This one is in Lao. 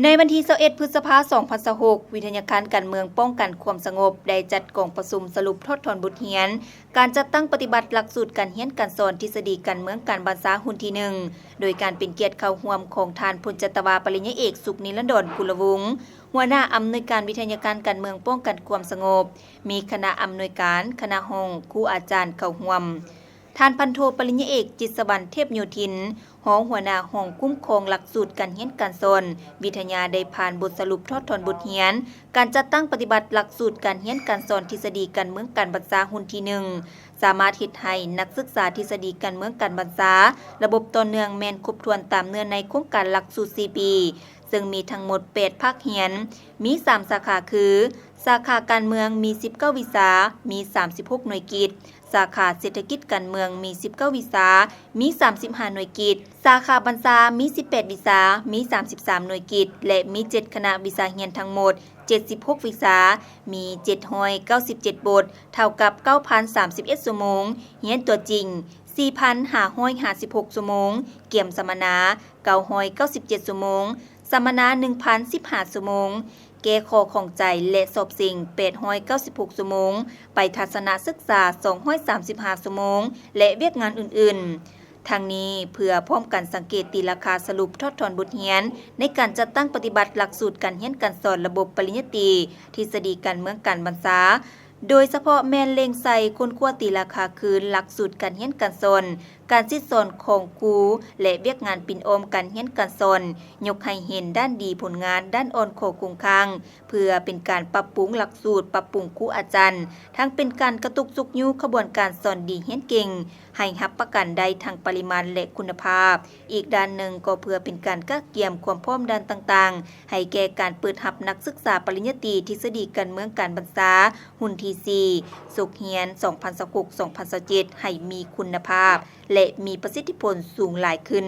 ໃນວັນທີຊາວເອັດ ພຶດສະພາ ສອງພັນຊາວຫົກ, ວິທະຍາຄານການເມືອງປ້ອງກັນຄວາມສະຫງົບ ໄດ້ຈັດກອງປະຊຸມສະຫຼຸບຖອດຖອນບົດຮຽນ ການຈັດຕັ້ງປະຕິບັດຫຼັກສູດການຮຽນການສອນທິດສະດີການເມືອງການບັນຊາ ຮຸ່ນທີໜຶ່ງ ໂດຍການເປັນກຽດເຂົ້າຮ່ວມຂອງທ່ານ ພົນຈັດຕະວາ ປະລິນຍາເອກ ສຸກນິລັນດອນ ກຸລະວົງ ຫົວໜ້າອຳນວຍການວິທະຍາຄານການເມືອງປ້ອງກັນຄວາມສະຫງົບ, ມີຄະນະອຳນວຍການ, ຄະນະຫ້ອງ, ຄູອາຈານເຂົ້າຮ່ວມ. ທ່ານ ພັນໂທ ປະລິນຍາເອກ ຈິດສະຫວັນ ເທບໂຍທິນ ຮອງຫົວໜ້າຫ້ອງຄຸ້ມຄອງຫຼັກສູດການຮຽນການສອນ ວິທະຍາ ໄດ້ຜ່ານບົດສະຫຼຸບຖອດຖອນບົດຮຽນ ການຈັດຕັ້ງປະຕິບັດຫຼັກສູດການຮຽນການສອນທິດສະດີການເມືອງການບັນຊາ ຮຸ່ນທີໜຶ່ງ ສາມາດເຮັດໃຫ້ນັກສຶກສາທິດສະດີການເມືອງການບັນຊາ ລະບົບຕໍ່ເນື່ອງແມ່ນຄົບຖ້ວນຕາມເນື້ອໃນໂຄງການຫຼັກສູດສີ່ປີ, ເຊິ່ງມີທັງໝົດແປດພາກຮຽນ, ມີສາມສາຂາຄື ສາຂາການເມືອງມີສິບເກົ້າວິຊາ, ມີສາມສິບຫົກໜ່ວຍກິດ, ສາຂາເສດຖະກິດການເມືອງມີສິບເກົ້າວິຊາ, ມີສາມສິບຫ້າໜ່ວຍກິດ, ສາຂາບັນຊາມີສິບແປດວິຊາ, ມີສາມສິບສາມໜ່ວຍກິດ ແລະ ມີເຈັດຄະນະວິຊາຮຽນທັງໝົດເຈັດສິບຫົກວິຊາ, ມີເຈັດຮ້ອຍເກົ້າສິບເຈັດບົດ, ເທົ່າກັບເກົ້າພັນສາມສິບເອັດຊົ່ວໂມງ, ຮຽນຕົວຈິງສີ່ພັນຫ້າຮ້ອຍຫ້າສິບຫົກຊົ່ວໂມງ, ກຽມສຳມະນາເກົ້າຮ້ອຍເກົ້າສິບເຈັດຊົ່ວໂມງ, ສຳມະນາໜຶ່ງພັນສິບຫ້າຊົ່ວໂມງ, ແກ້ຂໍ້ຂ້ອງໃຈ ແລະ ສອບເສັງແປດຮ້ອຍເກົ້າສິບຫົກຊົ່ວໂມງ, ໄປທັດສະນະສຶກສາສອງຮ້ອຍສາມສິບຫ້າຊົ່ວໂມງ ແລະ ວຽກງານອື່ນໆ. ທັງນີ້ເພື່ອພ້ອມກັນສັງເກດຕີລາຄາສະຫຼຸບຖອດຖອນບົດຮຽນໃນການຈັດຕັ້ງປະຕິບັດຫຼັກສູດການຮຽນການສອນລະບົບປະລິນຍາຕີ ທິດສະດີການເມືອງການບັນຊາ, ໂດຍສະເພາະແມ່ນເລັງໃສ່ຄົ້ນຄວ້າຕີລາຄາຄືນຫຼັກສູດການຮຽນການສອນ, ການສິດສອນຂອງຄູ ແລະ ວຽກງານປິ່ນອ້ອມການຮຽນການສອນ, ຍົກໃຫ້ເຫັນດ້ານດີ, ຜົນງານ, ດ້ານອ່ອນ, ຂໍ້ຄົງຄ້າງ, ເພື່ອເປັນການປັບປຸງຫຼັກສູດ, ປັບປຸງຄູອາຈານ, ທັງເປັນການກະຕຸກຊຸກຍູ້ຂະບວນການສອນດີຮຽນເກັ່ງ ໃຫ້ຮັບປະກັນໄດ້ທັງປະລິມານ ແລະ ຄຸນນະພາບ. ອີກດ້ານໜຶ່ງກໍເພື່ອເປັນການກະກຽມຄວາມພ້ອມດ້ານຕ່າງໆ ໃຫ້ແກ່ການເປີດຮັບນັກສຶກສາປະລິນຍາຕີທິດສະດີການເມືອງການບັນຊາ ຮຸ່ນທີສີ່ ສົກຮຽນສອງພັນຊາວຫົກ ສອງພັນຊາວເຈັດ ໃຫ້ມີຄຸນນະພາບ ແລະ ມີປະສິດທິຜົນສູງຫຼາຍຂຶ້ນ.